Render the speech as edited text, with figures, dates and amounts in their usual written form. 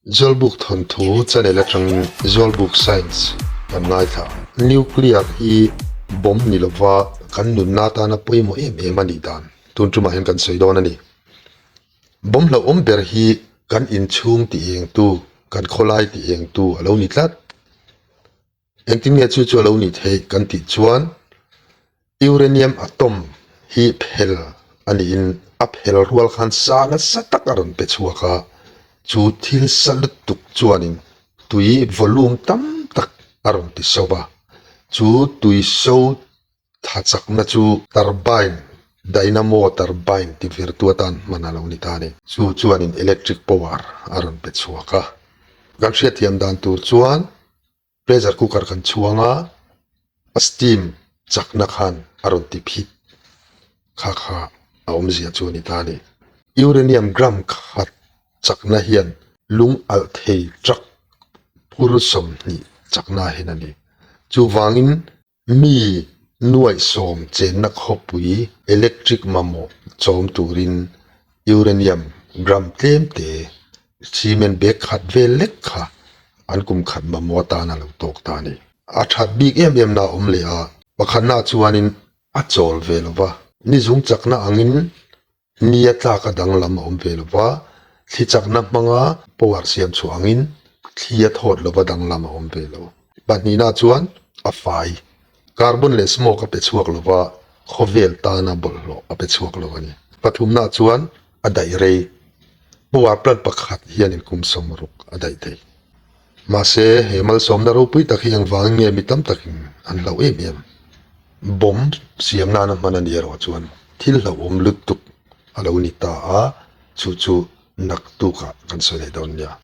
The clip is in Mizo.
Zawlbuk thawnthu channel atangin Zawlbuk Science kan ngaithla. Nuclear hi bomb ni lova kan nunna atana pawimawh em em a nih dan tun tumah hian kan sawi dawn a ni. Bomb hlauhawm ber hi kan inchhung tih engtu, kan khawlai tih engtu a lo ni tlat. Engtin nge chu chu a lo nih theih kan tih chuan uranium atom hi phel a niin a phel rual khan sa nasa tak a rawn pe chhuak a, chu thil sa lutuk chuanin tui volume tam tak a rawn ti so va, chu tui so Tha chakna chu turbine, dynamo turbine ti virtu atan hman a lo ni ta a ni. Chu chuanin electric power a rawn pe chhuak a. Kan hriatthiam dan tur chuan pressure cooker kan chhuang a, a steam chakna khan a rawn ti phit kha kha a awmzia chu a ni ta a ni. Uranium gram khat chakna hian lung alh thei truck phur 20 chakna hin a ni. Chuvangin Mi nuaihsawm chenna khawpui electric mamawh chawm turin uranium gram tlem te cement bag khat vel lek kha an kum khat mamawh atan a lo tawk ta a ni. A that bik em em na a awm leh a, pakhatna chuanin a chawl ve lo va, ni zung chakna angin Nia tlak a danglam a awm ve lo va, thli chakna hmanga power siam chhuah angin thli a thawt lova danglam a awm ve lo. Pahnihna chuan a fai, carbon leh smoke a pe chhuak lo va, khawvel tana bawlhhlawh a pe chhuak lo a ni. Pathumna chuan a daih rei, power plant pakhat hianin kum 60 a daih thei. Mahse, he malsawmna ropui tak hi engvangin nge mi tam takin an hlauh em em? Bomb siam nana hman a ni erawh chuan thil hlauhawm lutuk a lo ni ta a, chu chu naktukah kan sawi leh dawn nia.